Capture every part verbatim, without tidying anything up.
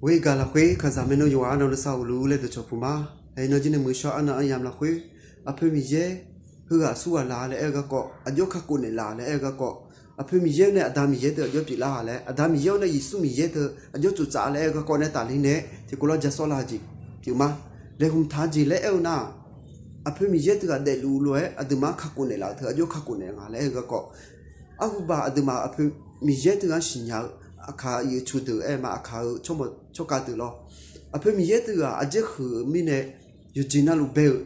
Ghoer gaq lafkhoer kaqzaq maernmr yawqghaq arnan nuisar uqlur laer dawqcawq puq ma. Aernar jir nae muiq shawr arnan aryamq lafkhoer, aqpoeq Miqyaer heughaq aqsurghaq laq laer aer-eu garkawv, aqjox kakhof naeqlaf laer aer-eu garkawv, aqpoeq Miqyaer-anr nae Aqda Miqyaer teu aqjox pyeuflar-a laer, Aqda Miqyaer-anr nae Yeqsur Miqyaer teu aqjox tsoftsaf laer aer-eu garkawv nae tafler nae tiqkawv lar ja sawrlar-eu jeq pyeuf ma. Laeqhmq taq-eu jeq laer aer-eu nar-aq, aqpoeq Miqyaer teughaq daefluf lof-aer aqduimaf-anr kakhof naeqlaf-eu teu aqjox kakhof naeq nga laer aer-eu garkawv, arhuba aqduimaf aqpoeq Miqyaer teughaq-anr siqnya-eu, aqkaq-eu ircuf deuq aer ma, aqkaq-eu tsawrmawq tsawrkhav deuq lawr. Aqpoeq Miqyaer teughaq aqjeq huiq-eu mirnae yawqjeq navluf bae-euq,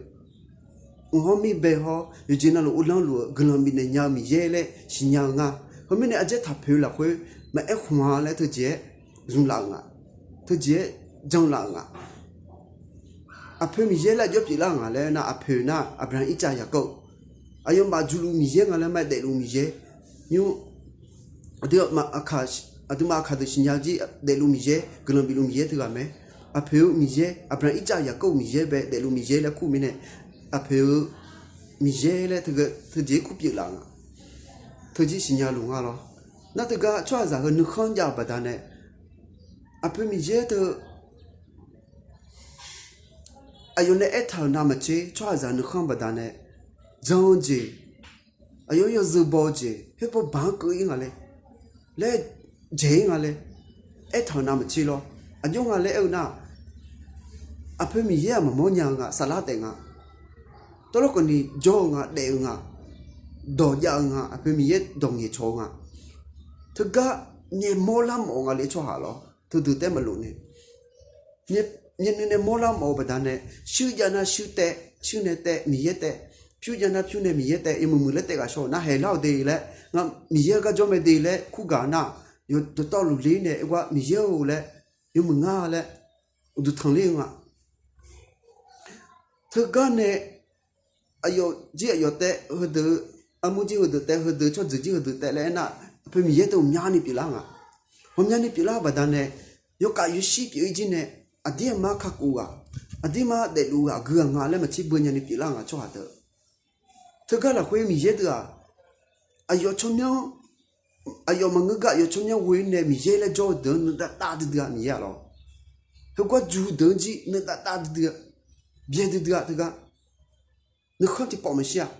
mq hawr mir bae hawr yawqjeq navluf uvlanr luf-eu guiqlanq bifnaeq nya-eu Miqyaer laer siqnya-eu nga. Heumirnae aqjeq taqpoeq lafkhoer maqaer khmq-a laer teujeq-aer zmqlaf-euq nga, teujeq-aer janlaf-euq nga. Aqpoeq Miqyaer laer aqjox pyeuflar-eu nga laer nar, aqpoeq nar Aqbyaqhaq, Irtsav, Yaqkov-eu aqyawfmaf juluv Miqyaer nga laer ma, daefluf Miqyaer nymr aqduimaf aqkaq deuq siqnya jir daefluf Miqyaer, guiqlanq bifluf Miqyaer teughaq mae. Aqpoeq-eu Miqyaer, Aqbyaqhaq, Irtsav, Yaqkov-eu Miqyaer bae daefluf Miqyaer laer kur mirnae, aqpoeq-eu Miqyaer laer teujeq kur pyeuflaf-eu nga. Teujir siqnya luf nga lawr. Nar teugar tsawrhaqzaq heu nuikhanr jav-eu baqdanae, aqpoeq Miqyaer teu aqyawf nae aertaq-euq navmaqtser tsawrhaqzaq nuikhanr baqdanae jan-eu jeq, aqyawf-anr yawzeu baw-eu jeq, khoer bawbaq-anr keuv-ir nga laer, laer dzaeq-ir nga laer aertaq-euq navmaqtser lawr. Aqjox nga laer aer-eu nar-aq, aqpoeq Miqyaer-aq maqmawr nya-eu nga, saflar taef nga, tawvlawr kawvni jawr-eu nga, daef-eu nga, dawq jav-eu nga, aqpoeq Miqyaer dawq ngaeqcawq-eu nga. Teugar nyae mawrlar mawf-eu nga le tsawrhaq lawr, teudeuq taef maqlof nae nyae nuinae mawrlar mawf-eu baqdanae, shuir jav nar shuir taev, shuir nae taev Miqyaer taev, pyur jav nar pyur nae Miqyaer taev, yawmuiq muiq laer taev ghaq shaw nar haeqlar-awq de laer, ngar Miqyaer-eu gar jawr mae de laer kur gaq nar, yawdawqtawvluf ler nae aer gar Miqyaer-or laer, yawmuiq ngar laer uqduq tanqler-eu nga. Teugar nae aqyawf jir aqyawf taev heudeuq, armur jir heudeuq taev heudeuq, tsawrjeuq jir heudeuq taev laer aernar, aqpoeq Miqyaer teu ghawqmyani pyeuflar nga. Ghawqmyani pyeuflar-eu baqdanae, yawkhav yawshir pyeuf-ir jir nae, aqdir aqmar kakhof ghaq, aqdirmar daefluf ghaq gui ghaq nga laer maqtser beu nyani pyeuflar nga tsawrhaq deuq. Teugar lafkhoer Miqyaer deuq-aq, aqyawf tsawrmyanr, aqyawf maqngeur gar aqyawf tsawrmyanr ghoe-ir nae Miqyaer laer jawr-eu deuq-anr nuidav dav duidui-a Miqyaer-aq lawr. Heugar ju deuq-anr jir nuidav dav duidui-a, byae duidui-a teugar. Nuikhanr tiqpawf maqshir-aq.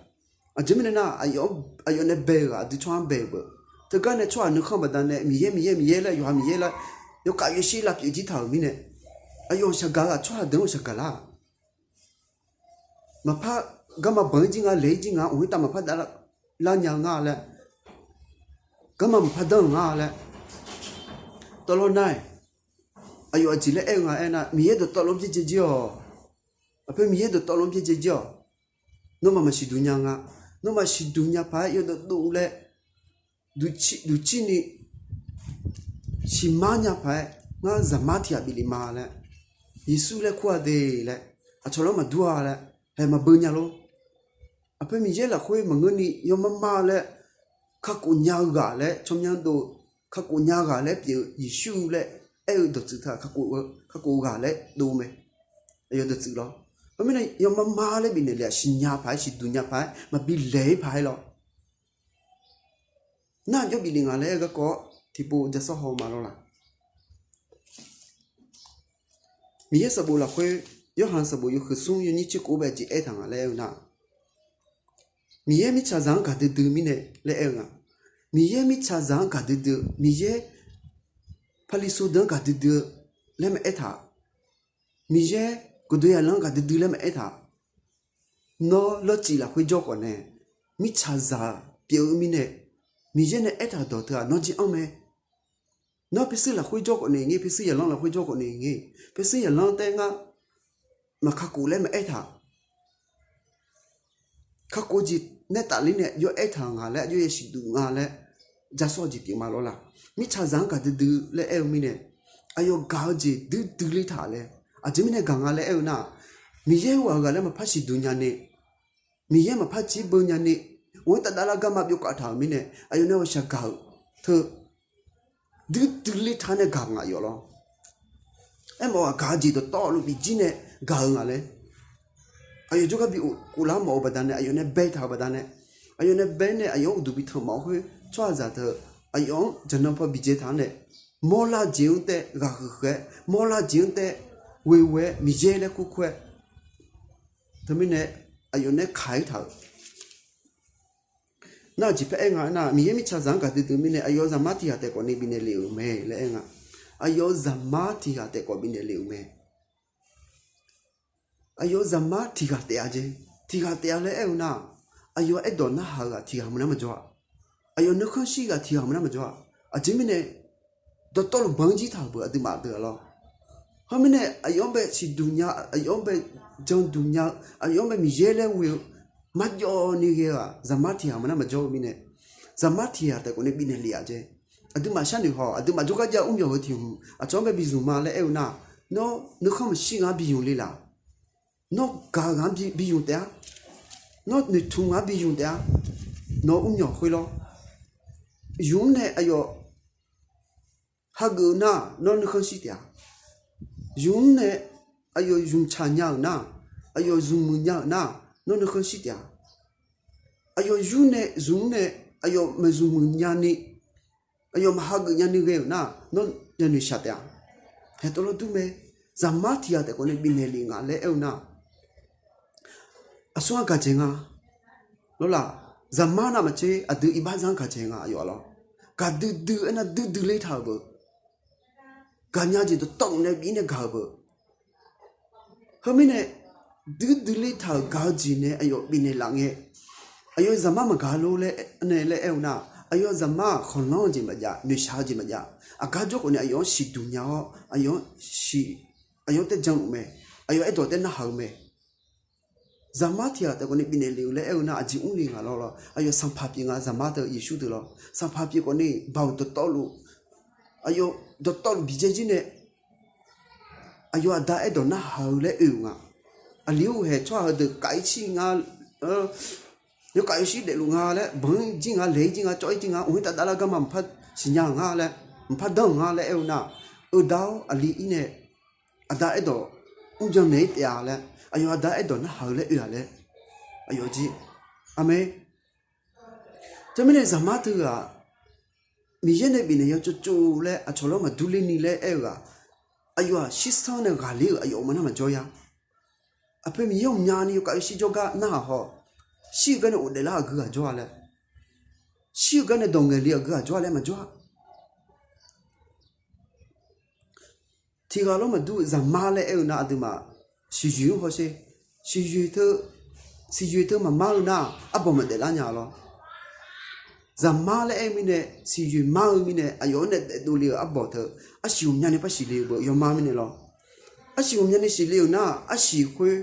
Aqjeq mirnae nar, aqyawf nae bae-eu ghaq aqdui tsawrhaq-anr bae-euq beu. Teugar nae tsawrhaq nuikhanr baqdanae Miqyaer, Miqyaer, Miqyaer laer yawqha Miqyaer laer yawkhav yawshir lavpyeuf jir taq-euq mirnae, aqyawf shaqgaq-eu-aq tsawrhaq deuq-anr shaqgaq lar-aq. Maqpar garma banq-ir jir nga, laeq-ir jir nga, mq khoertav maqpar davlar nya-eu nga laer, garma maqpar danr-euq nga laer, tawvlawr nar-aq, aqyawf aqjeq laer aer-eu nga aernar, Miqyaer dawqtawvluf-anr byaerdzae jir-awq. Aqpoeq Miqyaer dawqtawvluf-anr byaerdzae jir-awq. Nawmaf maqsiqduq nya nga. Nawmaf siqduq nya paq-aer yawdawv dov laer, duqcir ni siqmar nya paq-aer, ngar zaqmar tiq ghaq bif le ma laer, Yeqsur laer kur-a de laer, aqcawq lanr maqdur-a laer, haeq maqbeu nya lor. Aqpoeq Miqyaer lafkhoer maqngeur ni yawmar mar laer, kakhof nya-eu ghaq laer tsawrmyanr dov, kakhof nya ghaq laer pyeuf-eu Yeqsur laer aer-eu dawqtsuif taq kakhof-eu ghaq laer dov mae. Aqyawf dawqtsuif lawr. Khoermirnae yawmar mar laer bifnaeq le-aq, siqnya paq-aer, siqduq nya paq-aer, maqbi laeq-ir paq-aer lawr. Nar aqjox bif le nga laer aer-eu garkawv tiqpov ja sawr haw ma lawr laq. Miqyaer sanqbof lafkhoer, Yorhaq sanqbof yawhuiq smr yawnyir tser kov bae jeq aertaq nga laer aer-eu nar, Miqyaer mirtsaqzaq-anr gaqdui dui mirnae laer aer-eu nga. Miqyaer mirtsaqzaq-anr gaqdui dui-eu, Miqyaer Paqliqsaer deuq-anr gaqdui dui-eu laer maqaer taq. Miqyaer guqdoe yaqlanr-anr gaqdui dui laer maqaer taq. Nawr lawrcif lafkhoer jawr khawf nae, mirtsaqzaq pyeuf-eu mirnae, Miqyaer nae aertaq dawq teu-aq nawr jir anr mae. Nawr pyurshuir lafkhoer jawr khawf nae ngae, pyurshuir yaqlanr lafkhoer jawr khawf nae ngae, pyurshuir yaqlanr taef-aer ngar maqkakhof laer maqaer taq. Kakhof-eu jeq nae tafler nae aqjox aertaq-euq nga laer, aqjox yasiq duq nga laer, ja sawr-eu jeq pyeuf ma lawr laq. Mirtsaqzaq-anr gaqdui dui laer aer-eu mirnae, aqyawf gaq-eu jeq duidui ler taq laer, aqjeq mirnae gaq nga laer aer-eu nar-aq, Miqyaer heughaq-euq ghaq laer maqpar siqduq nya ni, Miqyaer maqpar jir beu nya ni, mq khoertav davlar garma byov khav taq-euq mirnae, aqyawf nae ghawqshaq gaq-euq teu duidui ler taq nae gaq-eu nga yawf lawr. Aermawf-aq, gaq-eu jeq dawqtawvluf bif jir nae gaq-eu nga laer, aqyawf jawrgar bi of koflar mawf-eu baqdanae, aqyawf nae baetaq-euq baqdanae, aqyawf nae bae nae aqyawf-anr uqduq bi tanq mawf-eu khoer tsawrhaqzaq teu aqyawf-anr jaqnan paw bi dzae taq-anr nae, mawrlar jeq-anr taev ghaqhuiq huiq-aer, mawrlar jeq-anr taev ghoeghoe-aer, Miqyaer laer kurkur-aer, teumirnae aqyawf nae kaq-ir taq-euq nar-aq jeq paer aer nga aernar, Miqyaer mirtsaqzaq-anr gaqdui dui mirnae aqyawf zaqmar tiq ghaq taef khawf ni bifnaeq lef-euq mae laer aer nga. Aqyawf zaqmar tiq ghaq taef khawf bifnaeq lef-euq mae. Aqyawf zaqmar tiq ghaq taef-a jeq, tiq ghaq taef-a laer aer-eu nar-aq, aqyawf aerdawq narhaq-eu ghaq tiq ghaq maqnar maqjawr-a. Aqyawf nuikhanr shir ghaq tiq ghaq maqnar maqjawr-a. Aqjeq mirnae dawqtawvluf banq-anr jir taq-euq beu aqduimaf deuq-aq lawr. Heumirnae aqyawf-anr bae siqduq nya, aqyawf-anr bae janduq nya-eu, aqyawf-anr bae Miqyaer laer ghoe-eu marjawv ni ghae-eu-aq zaqmar tiq ghaq maqnar maqjawr-eu mirnae, zaqmar tiq ghaq taef khawf ni bifnaeq lef-a jeq. Aqduimaf sharnoeq haw, aqduimaf jawrgar jav-eu mrmyawq heu tiq hmq aqcawq-anr bae bizmq ma laer aer-eu nar, nawr nuikhanr maqshir nga-anr bizmq le laf. Nawr gaq-eu ghaq-anr bi, bizmq taef-a. Nawr noeqtmq ghaq-anr bizmq taef-a. Nawq-eu mrmyawq khoer lawr. Zmq-anr nae aqyawf hageuf-eu nar-aq, nawr nuikhanr shir taef-a. Zmq-anr nae aqyawf zmqtsaq nya-euq nar-aq, aqyawf zmqmuiq nya-euq nar-aq, nawr nuikhanr shir taef-a. Aqyawf yur nae zmq-anr nae aqyawf maqzmqmuiq nyani, aqyawf maqhageuf nyani ghae-euq nar-aq, nawr yanoeq shaq taef-a. Haeq tawvlawr dur mae. Zaqmar tiq ghaq taef khawf nae bifnaeq lef nga laer aer-eu nar-aq, aqsur-anr gaq dzaeq nga. Lawrlaf, zaqmar navmaqtser aqdui iqbax zanr gaq dzaeq nga aqyawf-a lawr. Gaqdui dui aernar duidui ler taq-euq beu. Gaqnya jeq dawqtawvluf nae bif-ir nae gaq-euq beu. Heumirnae duidui ler taq-euq gaq-eu jeq nae aqyawf bifnaeq laf ngae, aqyawf zaqmar maqgaq lor laer nae laer aer-eu nar-aq, aqyawf zaqmar-aq khanqlanr-eu jeq maqjav, noeqshaq-eu jeq maqjav. Aqgar jawr khawf nae aqyawf-anr siqduq nya-awr, aqyawf-anr siq, aqyawf-anr taev janluf mae. Aqyawf aerdawq taev narhaq-eu mae. Zaqmar tiq ghaq taef khawf ni bifnaeq lef-eu laer aer-eu nar-aq, aqjeq mr le nga lawr lawr. Aqyawf Sanqpaq pyeuf nga, zaqmar teu Yeqsur deuq lawr. Sanqpaq pyeuf khawf ni baoq dawqtawvluf, aqyawf dawqtawvluf biqjaeq jir nae aqyawf aqda aerdawq narhaq-eu laer oe-euq nga. Aqli-or haeq tsawrhaq heudeuq kaf-ir shir nga, yawkaf yawshir daefluf nga laer, banq-ir jir nga, laeq-ir jir nga, cawv-ir jir nga, mq khoertav davlar garma maqpar siqnya-euq nga laer, maqpar danr-euq nga laer aer-eu nar-aq, eu da-awr aqli-ir nae aqda aerdawq mrbyan naeq-ir taef-a laer, aqyawf aqda aerdawq narhaq-eu laer oe-a laer, aqyawf jir. Aqmeq. Teumirnae zaqmar teughaq-aq, Miqyaer nae bifnaeq yawtsov tsov laer aqcawq lawr maqdur ler ni laer aer-eu ghaq, aqyawf-aq shirsanr nae ghaqler-euq aqyawf maqnar maqjawr ya. Aqpoeq Miqyaer-euq myavni yawkaf yawshir jawrgar narhaq haw, shir-eu gar nae ghofdaef lar-euq guiqlanq jawr-a laer, shir-eu gar nae dawq ngaeqle-euq guiqlanq jawr-a laer maqjawr-a. Tiq ghaq lawr maqdur-eu zaqmar laer aer-eu nar aqduimaf siqyoeq-anr hawsher. Siqyoeq teu, siqyoeq teu maqmar-eu nar-aq arbawq maqdaef lar nya lawr. Zaqmar laer aer-eu mirnae, siqyoeq mar-eu mirnae aqyawf-anr nae daefdov le-euq arbawq teu, arsiq ghawqmyani par siqle-eu beu yawmar mirnae lawr. Arsiq ghawqmyani siqle-euq nar-aq arsiq khoer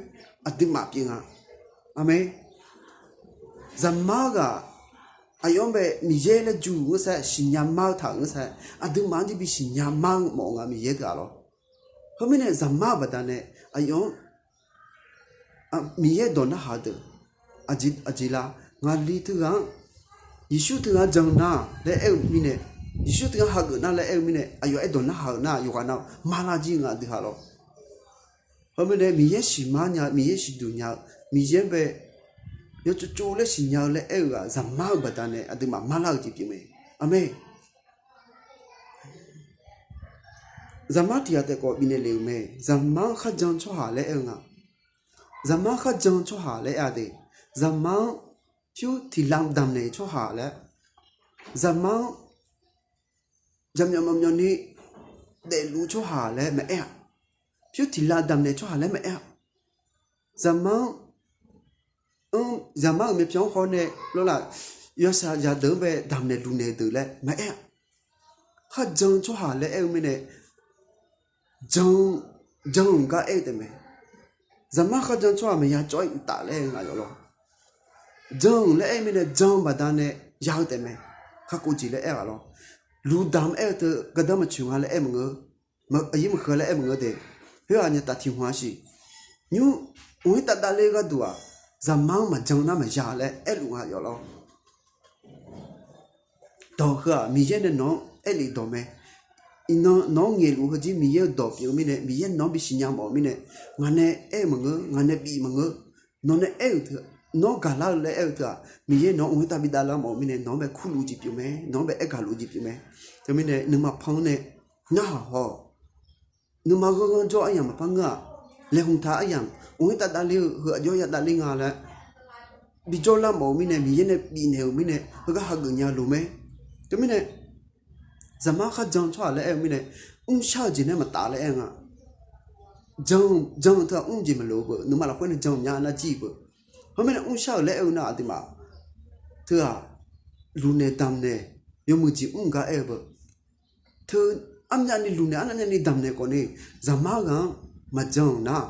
aqduimaf pyeuf nga. Aqmeq. Zaqmar ghaq aqyawf-anr bae Miqyaer laer ju-euq ngeur saer, siqnya mar-eu taq-euq ngeur saer, aqduimaf-anr jir bi siqnya mar-eu mawf nga Miqyaer teu-aq lawr. Khoermirnae zaqmar-euq baqdanae aqyawf-anr Miqyaer dawq narhaq-eu deuq, aqjeq lar, ngaqli teughaq-anr, Yeqsur teughaq-anr jan nar laer aer-eu mirnae, Yeqsur teughaq-anr hageuf nar laer aer-eu mirnae aqyawf aerdawq narhaq-euq nar yawqghaq nav marlar jir nga aqdui ha lawr. Khoermirnae Miqyaer siqmar nya, Miqyaer siqduq nya-eu, Miqyaer-anr bae yawtsov tsov laer siqnya-eu laer aer-eu ghaq zaqmar-euq baqdanae aqduimaf marlar-eu jeq pyeuf mae. Aqmeq. Zaqmar tiq ghaq taef khawf bifnaeq lef-euq mae. Zaqmar-anr kharjan tsawrhaq laer aer-eu nga. Zaqmar-anr kharjan tsawrhaq laer aer-a de. Zaqmar-anr pyur tiq lam damqnaeq tsawrhaq laer, zaqmar-anr jaqmyawf maqmyawfni daefluf tsawrhaq laer maqaer-a. Pyur tiq lam damqnaeq tsawrhaq laer maqaer-a. Zaqmar-anr, zaqmar-euq myavpyawq-anr hawr nae lawrlaf, yawshaq zaqdeuq-anr bae damqnaeq lufnaeq deuq laer maqaer-a. Kharjan tsawrhaq laer aer-eu mirnae, jan, jan-euq gar aer-eu taef mae. Zaqmar kharjan tsawrhaq maqya cawv-aer uqtaf laer aer-eu nga yawf lawr. Jan-euq laer aer-eu mirnae jan-eu baqdanae ya-eu taef mae. Kakhof jeq laer aer-a lawr. Lufdamq aer-eu teu gardanr maqtsoeq nga laer aer maqngeur. Aqyuif maqkeuv laer aer maqngeur de. Khoer-aq nyataf tiq hmq-a siq. Nymr, mq khoertav davler gharduq-aq, zaqmar-anr maqjan nar maqya laer aerluf nga yawf lawr. Dawq heu-aq Miqyaer nae nawq-anr aerlef dawq mae. Iqnan nawq-anr ngaeqluf heuzir Miqyaer-euq dawq pyeuf-eu mirnae, Miqyaer nawq-anr bisiqnya mawf-eu mirnae, ngaq nae aer-eu maqngeur, ngaq nae bif maqngeur. Nawq nae aer-euq teu, nawr gaqlar-eu laer aer-eu teu-aq, Miqyaer nawq-anr mq khoertav bidav lar mawf-eu mirnae nawq-anr bae kurluf-eu jeq pyeuf mae, nawq-anr bae aergaq luf-eu jeq pyeuf mae. Teumirnae nuima pan-anr nae Narhaq haw-awq. Nuima ghanrghanr jawr aryamq maqpar ngeur-aq, laeqhmq taq aryamq, mq khoertav davler-eu heu aqjox ya davler nga laer bijawr lar mawf-eu mirnae, Miqyaer nae bifnaeq-euq mirnae heugar hageuf nya loq mae. Teumirnae, zaqmar kharjan tsawrhaq laer aer-eu mirnae, mrshar-eu jeq nae maqtaf laer aer-eu nga. Jan-eu teu-aq mr jeq maqloq-eu beu, nuima lafkhoer nae jan nya nar jir-eu beu. Heumirnae mrshar-euq laer aer-eu nar aqduimaf teu-aq, lufnaeq damqnaeq yawmuiq jeq mr gar aer-eu beu. Teu armyavni lufnaeq arnavnyani damqnaeq khawfni, zaqmar ghaq-anr maqjan-euq nar,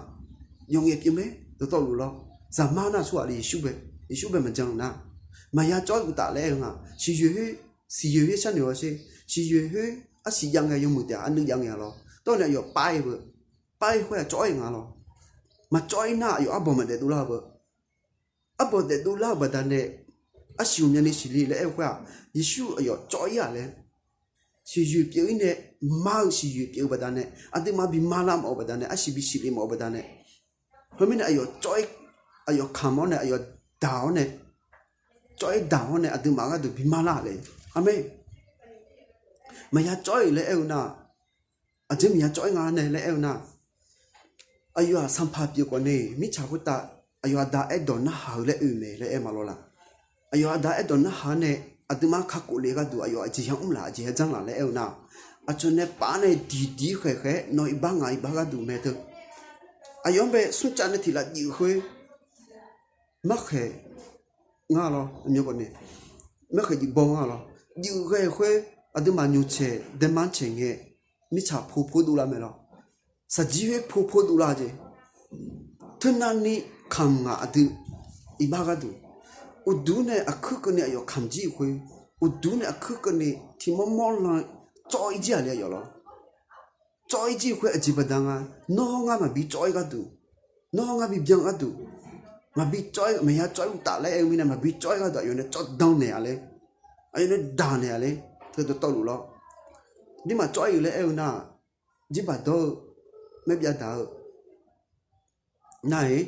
yawqngaef pyeuf mae. Dawqtawvluf lawr, zaqmar nar tsawrhaq le Yeqsur bae, Yeqsur bae maqjan-euq nar, maqya cawv-ir uqtaf laer aer-eu nga. Siqyoeq khoer, siqyoeq khoer sharnoeq-awr sher. Siqyoeq khoer arsiq jav ngae yawmuiq taef-aq arnuiv jav ngae-a lawr. Tawrnae aqyawf pav-ir beu, pav-ir khoer-aq cawv-ir nga lawr. Maqcawv-ir nar aqyawf arbawq maqdaef dovlar-eu beu. Arbawq daef dovlar-euq baqdanae, arsiq uqmyani siqle laer aer-eu khoer-aq, Yeqsur aqyawf cawv-ir-aq laer, siqyoeq pyeuf-ir nae, mar-eu siqyoeq pyeuf-eu baqdanae, aqduimaf bima lar mawf-eu baqdanae, arsiq bisiqle mawf-eu baqdanae, heumirnae aqyawf cawv-ir, aqyawf kamq-awr nae, aqyawf daq-awr nae, cawv-ir daq-awr nae aqduimaf gharduq bima lar le. Aqmeq. Maqya cawv-ir laer aer-eu nar, aqjeq maqya cawv-ir nga nae laer aer-eu nar, aqyawf-aq sanqpaq pyeuf khawfni mirtsaq khoertav aqyawf aqda aerdawq narhaq-eu laer oe mae laer aer ma lawr laq. Aqyawf aqda aerdawq narhaq-anr nae aqduimaf kakhof le gharduq aqyawf aqjeq ya mr laq, aqjeq ya janr laq laer aer-eu nar, aqcawq nae paf nae diqdiq khaeq khaeq-aer nawq iqbax ngaq iqbax gharduq mae teu. Aqyawf-anr bae smrcav nae tiq laf juif khoer, markhaeq nga lawr, markhaeq juif baw nga lawr, juif ghae khoer aqduimaf nyoqtsaeq daema caeq ngae, mirtsaq po po dovlar mae lawr. Saqjir khoer po po dovlar jeq. Teunavni kamq ngaq aqdui iqbax gharduq, uqduq nae aqkuir keuvni aqyawf kamq jir khoer, uqduq nae aqkuir keuvni tiqmawr mawr lan cawv-ir jir-aq le aqyawf lawr. Cawv-ir jir khoer aqjeq baqda nga, nawr hawr ngar maqbi cawv-ir gharduq, nawr hawr ngar bibyan gharduq, maqbi cawv-ir, maqya cawv-ir uqtaf laer aer-eu mirnae maqbi cawv-ir gharduq aqyawf nae cawv dan naeq-a ler, aqyawf nae daq naeq-a ler, teu dawqtawvluf lawr. Nirmaf cawv-ir-eu laer aer-eu nar-aq, jirbaq dawr-eu, maer byav daq-eu nar-iq,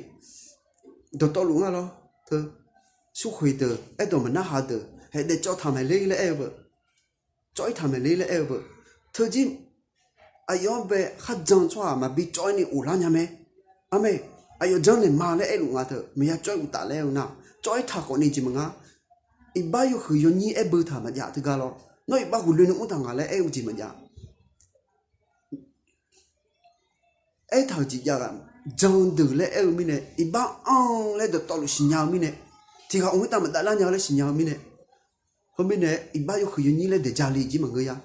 dawqtawvluf ngar lawr teu, smrkhoeq deuq, aerdawq maqnarhaq deuq, haeqdaef cawv taq maeq ler laer aer-eu beu, cawv-ir taq maeq ler laer aer-eu beu, teujir aqyawf-anr bae kharjan tsawrhaq maqbi cawv-ir ni of lar nya mae. Aqmeq. Aqyawf janrnaeq ma laer aerluf nga teu, maqya cawv-ir uqtaf laer aer-eu nar, cawv-ir taq khawfni jeq maqnga. Iqbax yawhuiq yawnyir aer beu taq maqjav teugar lawr, nawr iqbax ghofle ni mr taq ngaq laer aer-eu jeq maqjav. Aertaq-euq jeq jav-aq, jan deuq laer aer-eu mirnae, iqbax anr laer dawqtawvluf siqnya-eu mirnae, tiq ghaq mq khoertav maqdav lar nya-eu laer siqnya-eu mirnae, heumirnae iqbax yawhuiq yawnyir laer daeq jale jir maqngeur ya.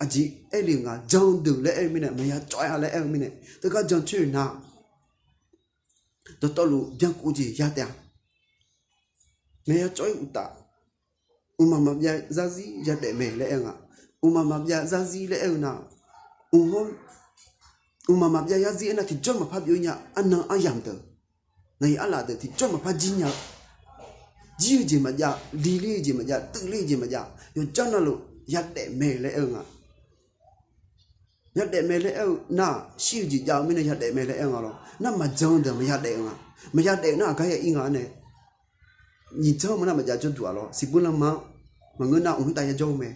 Aqjeq aer le-eu nga, jan deuq laer aer-eu mirnae, maqya cawv-ir-a laer aer-eu mirnae, teugar jan coer-eu nar, dawqtawvluf byankuf jeq ya taef-a. Maqya cawv-ir uqtaf, mqmaq maqbyav zarzir yadaef mae laer aer-eu nga. Mqmaq maqbyav zarzir laer aer-eu nar, mq hawr mqmaq maqbyav zarzir aernar tiqjawr maqpar byov-ir nya, arnan aryamq deuq, naqyuif arlaf deuq tiqjawr maqpar jir nya-eu, jir-eu jeq maqjav, liler-eu jeq maqjav, tuivler-eu jeq maqjav, yawqjar navluf yadaef mae laer aer-eu nga. Yadaef mae laer aer-eu nar-aq, shir-eu jeq jav-eu mirnae yadaef mae laer aer-eu nga lawr. Nar maqjan deuq maqya daef-eu nga. Maqya daef nar aqgar ya ir nga nae, nyiq janr meuq nar maqjav jawrduq-a lawr. Siqbur lanma-anr maqngeur nar mq khoertav yajawr-eu mae.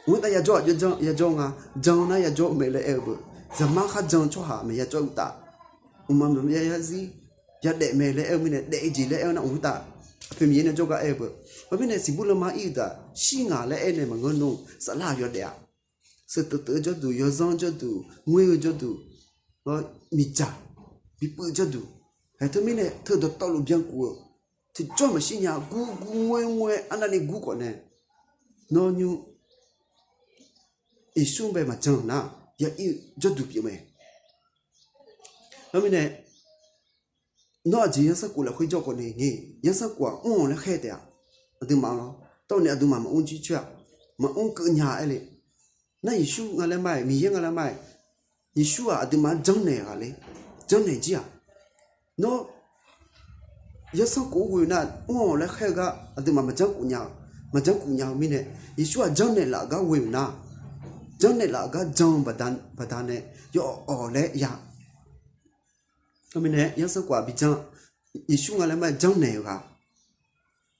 Mq khoertav yajawr-aq, yajawr-eu nga, jan nar yajawr-eu mae laer aer-eu beu. Zaqmar kharjan tsawrhaq maqya cawv-ir uqtaf, mqmaq maqbyav zarzir yadaef mae laer aer-eu mirnae, daef-eu jeq laer aer-eu nar mq khoertav aqpoeq Miqyaer nae jawrgar aer-eu beu. Heumirnae siqbur lanma ir-eu deuq-aq shir ngaq laer aer nae maqngeur nmr, saflar-aq yawdaef-a. Seuq teuteuf-eu jawrduq, yawzanr jawrduq, ngoer-eu jawrduq, miqdzaq bipuiv jawrduq, haeq teumirnae teu dawqtawvluf byankuf-eu, tiqjawr maqshir nya, gur gur ngoer ngoer-aer arnavni gur khawf nae, nawr nymr Yeqsur-anr bae maqjan-euq nar, ya ir-eu jawrduq pyeuf mae. Heumirnae, nawr aqjeq zanrsanrkhof lafkhoer jawr khawf nae ngae, zanrsanrkhof-aq mr-awq laer khaer taef-a. Aqduimaf lawr, tawv nae aqduimaf maqmr jir coer-aq, maqmr keuv nya-a aer le. Nar Yeqsur nga laer ma-aer, Miqyaer nga laer ma-aer, Yeqsur-aq aqduimaf-anr janrnaeq ghaq le, janrnaeq jir-aq. Nawr zanrsanrkhof ghoe nar mr-awq laer khaer-eu gar aqduimaf maqjanr khof nya-eu, maqjanr khof nya-eu mirnae, Yeqsur-aq janrnaeq laf gar ghoe-euq nar, janrnaeq laf gar jan-eu baqda nae yawawq laer ya. Heumirnae zanrsanrkhof-aq bijan, Yeqsur nga laer ma-aer janrnaeq-eu ghaq,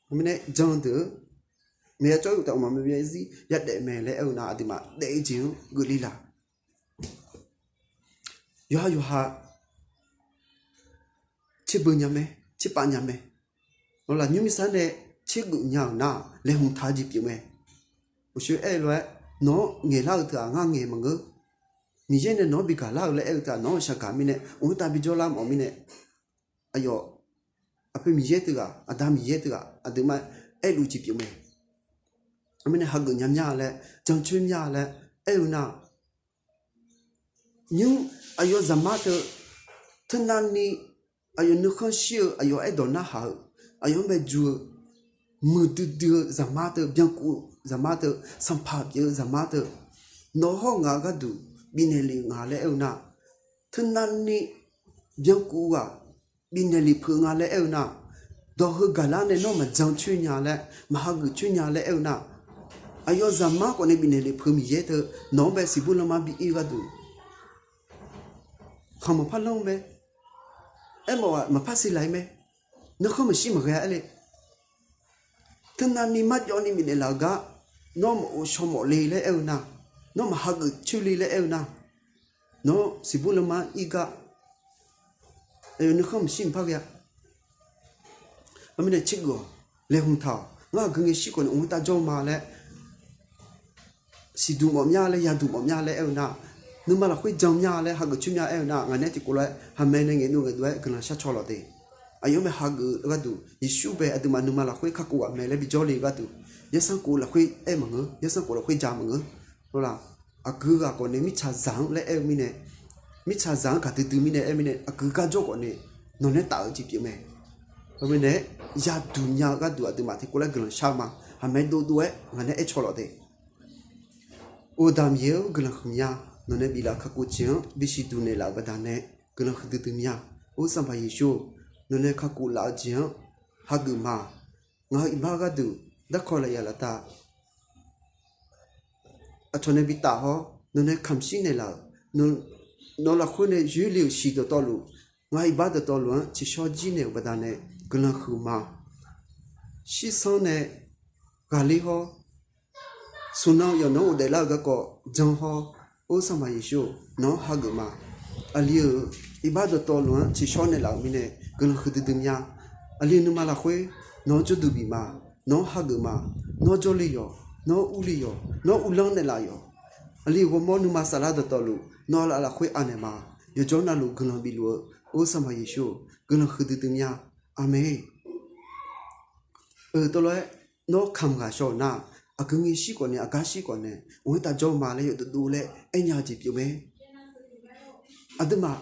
heumirnae jan deuq-eu, maqya cawv-ir uqtaf mqmaq maqbyav zarzir yadaef mae laer aer-eu nar aqduimaf daef-eu jeq-anr geufle laq. yawqha yawqha tserbeu nya mae, tserpav nya mae. Lawrlaq nymr mirsar nae tsergeuf nya-euq nar-aq, laeqhmq taq-eu jeq pyeuf mae. Uqshoe aer-eu lof-aer, nawq-anr ngaeqlar-eu teu-aq ngar ngaeq maqngeur. Miqyaer nae nawq-anr bigaq lar-eu laer aer-eu teu-aq, nawq-anr shaqgaq mirnae, mqtav bijawr lar mawf mirnae, aqyawf, aqpoeq Miqyaer teughaq, aqda Miqyaer teughaq aqduimaf aerluf jeq pyeuf mae. Mirnae hageuf nya mya laer, jancoer mya laer aer-eu nar-aq, nymr aqyawf zaqmar teu, teunavni aqyawf nuikhanr shir-eu, aqyawf aerdawq narhaq-eu, aqyawf-anr bae ju-eu, muiqdui dui-eu zaqmar teu, byankuf zaqmar teu, sanqpaq pyeuf-eu zaqmar teu, nawq hawr ngaq-eu gharduq bifnaeq lef nga laer aer-eu nar, teunavni byankuf-eu ghaq bifnaeq lef peuq nga laer aer-eu nar, dawq heu gaqlar nae nawr maqjan coer nya laer, maqhageuf coer nya laer aer-eu nar, aqyawf zaqmar khawf nae bifnaeq lef peuq Miqyaer teu, nawq-anr bae siqbur lanma bi ir-eu gharduq, khanq maqpar lanr mae, aermawf-aq maqpar siqlaq-ir mae, nuikhanr maqshir maqghae-a aer le. Teunavni marjawvni bifnaeq laf-eu gar, nawr maqghov shaw mawf le laer aer-eu nar, nawr maqhageuf coer le laer aer-eu nar, nawr siqbur lanma ir gar, aqyawf nuikhanr maqshir maqpar ghae-a. Heumirnae tsergeuf-awq, laeqhmq taq-awq, ngar aqgeu ngae shir khawf nae mqtav jawr-eu ma laer, siqduq mawf mya laer, yaduq mawf mya laer aer-eu nar, nuima lafkhoer jan mya laer, hageuf coer mya aer-eu nar, ngaq nae tiqkawv lof-aer haqmae nae ngaeqdov ngaeqdov-aer guiqlanq shar caw lawq de. Aqyawf-anr bae hageuf-eu gharduq, Yeqsur bae aqduimaf nuima lafkhoer kakhof ghaq mae laer bijawr le-eu gharduq, yaersanrkhof lafkhoer aer maqngeur, yaersanrkhof lafkhoer ja maqngeur. Lawrlaq, aqgeu ghaq khawf nae mirtsaqzaq-anr laer aer-eu mirnae, mirtsaqzaq-anr gaqdui dui mirnae aer mirnae, aqgeu garjawr khawf nae nawq nae taf-eu jeq pyeuf mae. Khoermirnae, yaduq nya-eu gharduq aqduimaf tiqkawv laer guiqlanq shar-eu ma. Haqmae dovdov-aer ngaq nae aer caw lawq de. Or Aqda Miqyaer-or, guiqlanq huiqmya. Nawq nae biflaf-eu kakhof jeq-anr bisiq duq naeqlaf-euq baqdanae guiqlanq huiqdui dui mya. Or Sanqpaq Yeqsur, nawq nae kakhof laf-eu jeq-anr hageuf ma. Ngaq-euq iqbax gharduq darkawq lafyaq laftav aqcawq nae bitaf hawr, nawq nae kamq shir naeqlaf-euq, nawq lafkhoer nae yoerle-euq shiq dawqtawvluf, ngaq-euq iqbax dawqtawvluf-anr tsiqshawr jir naeq-euq baqdanae guiqlanq huiqma. Shirsanr nae ghaqler hawr, smq nan yawf nawq-anr ghofdaef lar-eu garkawv jan hawr, or Sanqpaq Yeqsur, nawq-anr hageuf ma. Aqli-euq iqbax dawqtawvluf-anr tsiqshawr naeqlaf-euq mirnae guiqlanq huiqdui dui mya. Aqli-euq nuima lafkhoer nawq-anr jawrduq bif ma. Nawq-anr hageuf ma. Nawr jawrle yawq, nawr urle yawq, nawr uvlanr naeqlaf yawq. Aqli-euq ghawrmawr nuima saflar dawqtawvluf nawq-eu laf lafkhoer anaeq ma. Yawqjawr navluf guiqlanq bifluf-eu, or Sanqpaq Yeqsur, guiqlanq huiqdui dui mya. Aqmeq. Eu, tawvlawr-aer, nawr kamq ghaq shaw-euq nar, aqgeu ngae shir khawf nae, aqgar shir khawf nae, mqtav jawr-eu ma laer yawdovdov laer aernya-eu jeq pyeuf mae. Aqduimaf,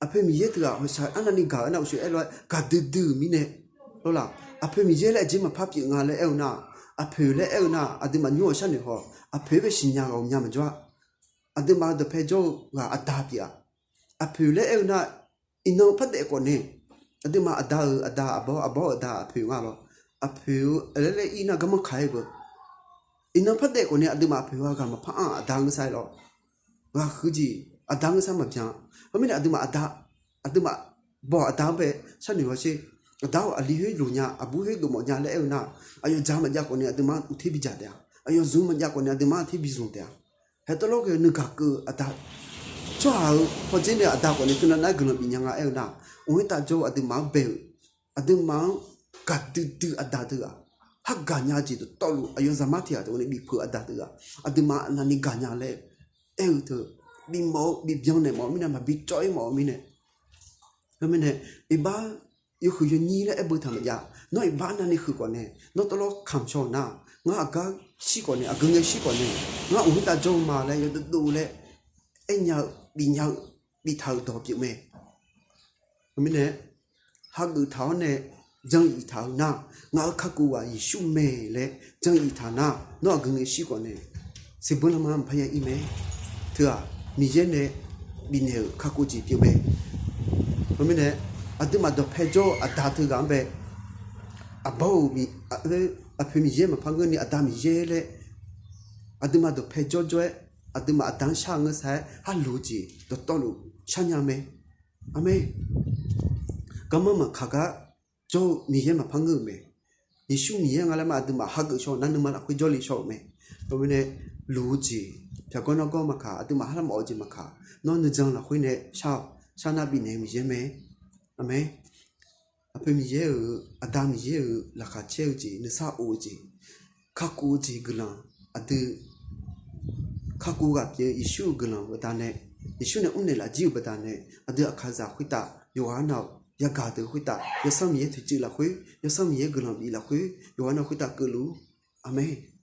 aqpoeq Miqyaer teughaq hawshaq arnavni gaq-eu nar, uqshoe aer lof-aer gaqdui dui-euq mirnae, lawrlaq, aqpoeq Miqyaer laer aqjeq maqpar pyeuf nga laer aer-eu nar, aqpoeq laer aer-eu nar, aqduimaf nymr-awq sharnoeq haw, aqpoeq-aer bae siqnya ghaq-eu mya maqjawr-a. Aqduimaf-eu dawqpae jawr-eu ghaq aqda pyeuf-a. Aqpoeq laer aer-eu nar, iqnan par daef khawf nae, aqduimaf aqda-euq aqda aqbawr, aqbawr-euq aqda aqpoeq nga lawr. Aqpoeq-eu laer laer ir nar garmanr kaq-aer beu. Iqnan par daef khawf nae aqduimaf aqpoeq-a ghaq maqpar anr-aq aqda ngeur sar-aer lawr. Ghaq huiq jeq aqda ngeur sar maqbyan. Heumirnae aqduimaf aqda, aqduimaf baw aqda-anr bae sharnoeq hawsher. Aqda-or, aqli khoer loq nya, aqbur khoer dovmawf nya laer aer-eu nar, aqyawf dzaq maqjav khawf nae aqduimaf-anr uqter bidzaq taef-a. Aqyawf zmq maqjav khawf nae aqduimaf-anr ter bizmq taef-a. Haer tawvlawr ghae-eu nuigaq keuv-eu aqda, tsawrhaq-euq hawdzer nae aqda khawf nae teunav nav-aer guiqlanq bifnya nga aer-eu nar, mqtav jawr-eu aqduimaf-anr bae-euq, aqduimaf-anr gaqdui dui aqda teughaq, hargaq nya-eu jeq dawqtawvluf aqyawf zaqmar tiq ghaq teu nae bipeuq aqda teughaq, aqduimaf aqnavni gaqnya laer aer-eu teu, bimawf-eu bibyan naeq mawf-eu mirnae, maqbi cawv-ir mawf-eu mirnae. Khoermirnae, iqbax yawhuiq yawnyir laer aer beu taq maqjav. Nawr iqbax navni huiq khawf nae, nawr tawvlawr kamq shaw-euq nar, ngar aqgar shir khawf nae, aqgeu ngae shir khawf nae, ngar mqtav jawr-eu ma laer yawdovdov laer aernya-eu, bifnya-eu, biftaq-euq dawq pyeuf mae. Khoermirnae, hageuf taq-awr nae jan-iq taq-eu nar, ngaq-euq kakhof ghaq Yeqsur mae laer jan-iq taq nar, nawr aqgeu ngae shir khawf nae, siqbur lanma maqpar ya ir mae. Teu-aq, Miqyaer nae bifnaeq-euq kakhof jeq pyeuf mae. Khoermirnae, aqduimaf dawqpae jawr-eu aqda teughaq-anr bae, aqbawr-euq, aqpoeq Miqyaer maqpar ngeurni aqda Miqyaer laer, aqduimaf dawqpae jawrjawr-aer, aqduimaf aqda-anr shar-eu ngeur sar-aer harloq-eu jeq dawqtawvluf sharnya mae. Aqmeq. Garmanr maqkaq gar jawr-eu Miqyaer maqpar ngeur-euq mae. Yeqsur Miqyaer nga laer ma aqduimaf hageuf shaw-eu nar, nuima lafkhoer jawrle shaw-euq mae. Khoermirnae, loq-eu jeq Yaqgawr nargawr maqkaq, aqduimaf har lar mawf-eu jeq maqkaq, nawr nuijan lafkhoer nae shar-awq. Sharnar bifnaeq-eu Miqyaer mae. Aqmeq. Aqpoeq Miqyaer-euq, Aqda Miqyaer-euq laqkhaq caer-eu jeq, nuisar of-eu jeq, kakhof-eu jeq guiqlanq, aqdui kakhof ghaq pyeuf-eu Yeqsur-euq guiqlanq baqdanae, Yeqsur nae mrnaeq lafjir-euq baqdanae, aqdui aqkaqzaq khoertav yawqghaq na-euq yagaq deuq khoertav, Yawsanr Miqyaer toeqciv lafkhoer, Yawsanr Miqyaer guiqlanq bif lafkhoer, yawqghaq na khoertav keuvluf-ur. Aqmeq.